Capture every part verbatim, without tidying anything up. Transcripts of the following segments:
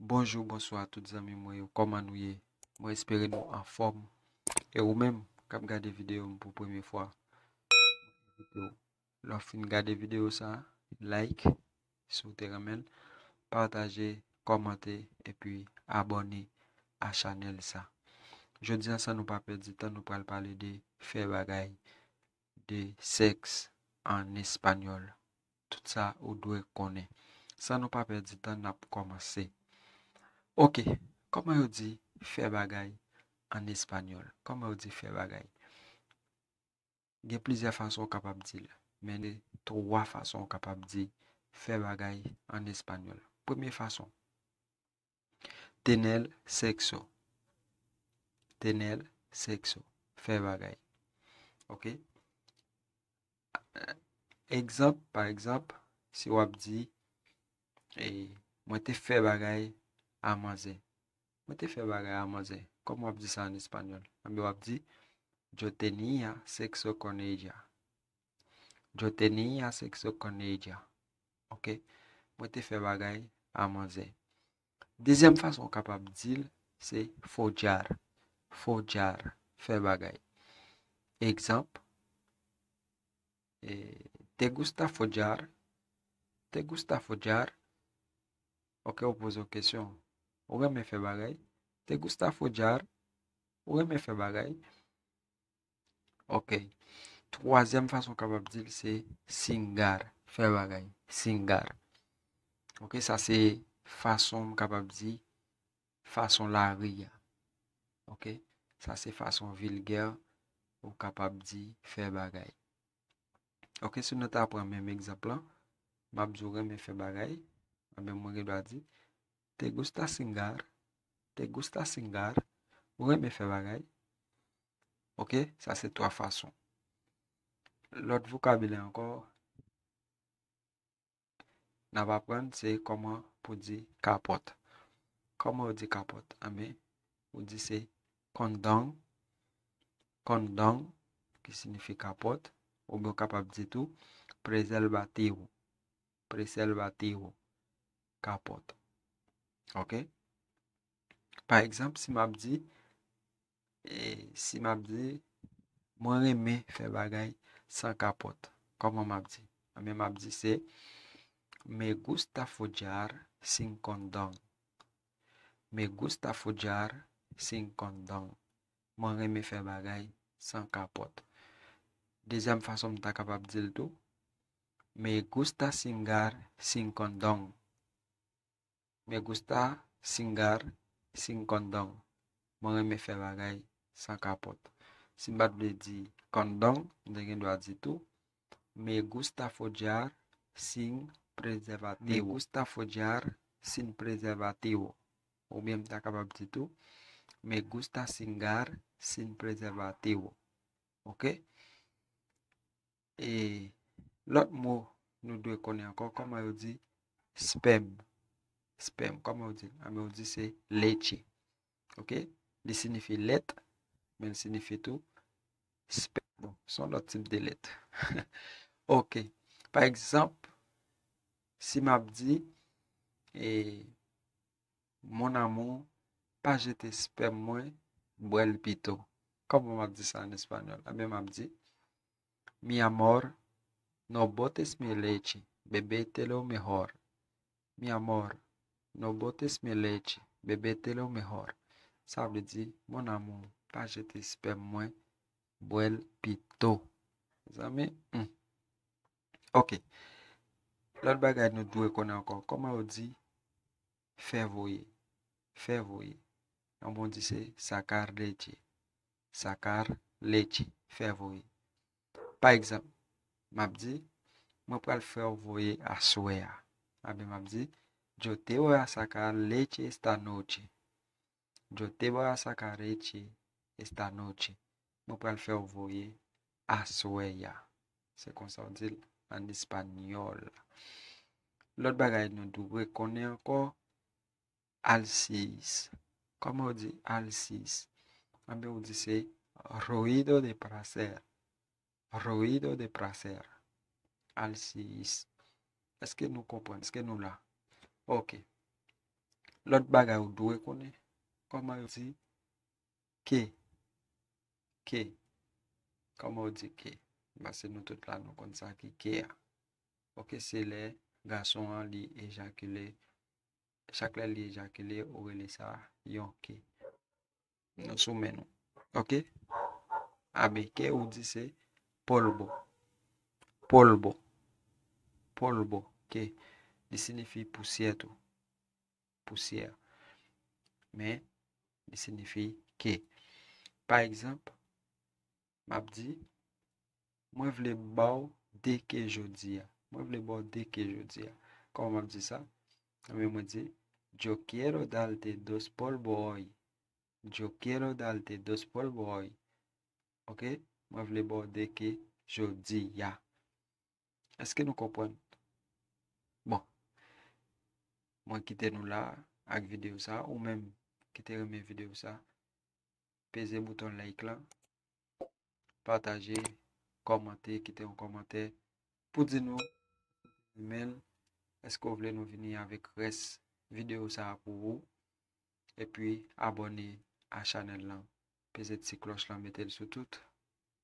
Bonjou, bonswa tout zanmi mwen yo, kòman nou ye? Mwen espere nou anfòm. E ou menm k ap gade videyo m pou premye fwa, lè w fin gade videyo sa, like si w te renmen l, pataje, kòmante, epi abòne a chanèl sa. Jodi a, san nou pa pèdi tan, nou pral pale de fè bagay, de sèks an espanyòl. Tout sa ou dwe konnen. San nou pa pèdi tan, n ap kòmanse. Oke, kòman yo di fè bagay an espanyòl? Kòman yo di fè bagay? Gen plizyè fason w kapab di l, men gen twa fason w kapab di fè bagay an espanyòl. Premye fason, tener sexo. Tener sexo. Fè bagay. Oke? Egzanp, pa egzanp, si w ap di, e, mwen te fè bagay a manzè. Mwen te fè bagay a manzè. Kòman w ap di sa an espanyòl? Anben, w ap di, yo tenía sexo con ella. Yo tenía sexo con ella. Oke? Mwen te fè bagay a manzè. Dezyèm fason w kapab di l, se follar. Follar, fè bagay. Egzanp, e, ¿te gusta follar? ¿Te gusta follar? Oke, ou poze w kesyon. Ou renmen fè bagay? ¿Te gusta follar? Ou renmen fè bagay? Oke. Twazyèm fason w kapab di l se singar, fè bagay, singar. Oke, sa se fason m kapab di, fason lari a. Oke? Sa se fason vilgè ou kapab di fè bagay. Oke, si nou ta pran menm egzanp lan, m ap di w renmen fè bagay, anben mwen gen dwa di, te gusta singar, te gusta singar, ou renmen fè bagay. Oke, sa se twa fason. Lòt vokabilè ankò, n ap aprann se kòman pou di kapòt. Kòman yo di kapòt? Anben, ou di se kondong, kondong, ki siyifi kapòt, oubyen w kapab di tou prezèvativo, prezèvativo, kapòt. Oke? Pa egzanp, si m ap di, e, si m ap di, mwen renmen fè bagay san kapòt, kòman m ap di? Anben, m ap di se, me gusta follar sin condón. Me gusta follar sin condón. Mwen renmen fè bagay san kapòt. Dezyèm fason m ta kapab di l tou, me gusta singar sin condón. Me gusta singar sin condón. Mwen renmen fè bagay san kapòt. Si m pa t vle di condón, m te gen dwa di tou, me gusta follar sin prezèvativo. Me gusta follar sin prezèvativo. Oubyen m ta kapab di tou, me gusta singar sin prezèvativo. Oke? E lòt mo nou dwe konnen ankò, kòman yo di spèm? Spèm, kòman yo di l? Anben, yo di se leche. Oke? Li siyifi lèt, men li siyifi tou spèm. Bon, se yon lòt tip de lèt. Oke. Pa egzanp, si m ap di, e, mon amour, pa jete spèm mwen, bwè l pito. Kòman m ap di sa an espanyòl? Anben, m ap di, mi amor, no botes mi leche, bébetelo mejor. Mi amor, no botes mi leche, bébetelo mejor. Sa vle di, mon amour, pa jete spèm mwen, bwè l pito. Zanmi, hmm. Oke. Lòt bagay nou dwe konnen ankò, kòman yo di fè voye? Fè voye. Anben, ou di se sacar leche. Sacar leche. Fè voye. Pa egzanp, m ap di, mwen pral fè w voye aswè a. Anben, m ap di, yo te voy a sacar leche esta noche. Yo te voy a sacar leche esta noche. Mwen pral fè w voye aswè a. Se konsa w di l an espanyòl. Lòt bagay nou dwe konnen ankò, alsis. Kòman w di alsis? Anben, w di se ruido de placer. Ruido de placer. Alsis. Èske nou konprann? Èske nou la? Oke. Lòt bagay ou dwe konnen, kòman yo di ke, ke, kòman yo di ke? Paske nou tout la, nou konn sa ki ke a. Ok, se lè gason an li ejakile, chak lè li ejakile, ou rele sa yon ke. Nou sou men nou. Ok? A B K ou di se polvo. Polvo. Polvo. Ke li siyifi pousyè tou. Pousyè. Men, li siyifi ke. Pa egzanp, m ap di, mwen vle ba w de ke jodi a. Mwen vle ba w de ke jodi a. Kòman m ap di sa? Ebyen, mwen di, yo quiero darte dos polvo hoy. Yo quiero darte dos polvo hoy. Ok? Mwen vle ba w de ke jodi a. Èske nou konprann? Bon. Mwen kite nou la ak videyo sa. Ou menm ki te renmen videyo sa, peze bouton like lan, pataje, kòmante, kite yon kòmantè pou di nou, men, èske w vle nou vini avèk rès videyo sa a pou ou? Epi abòne a chanèl lan. Peze ti klòch lan, mete l sou tout.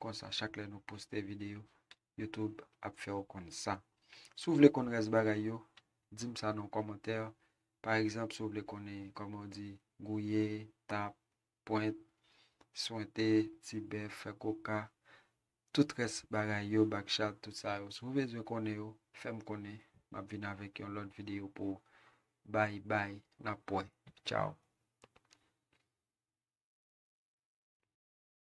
Konsa, chak lè nou poste videyo, YouTube ap fè w konn sa. Si w vle konn rès bagay yo, di m sa nan yon kòmantè. Pa egzanp, si w vle konnen kòman yo di gouye, tap, pwent, swente, ti bèf, fè koka, tout rès bagay yo, bakchat, tout sa yo. Si w bezwen konnen yo, fè m konnen. M ap vin avèk yon lòt videyo pou ou. Bye bye, n ap wè. Tchaw.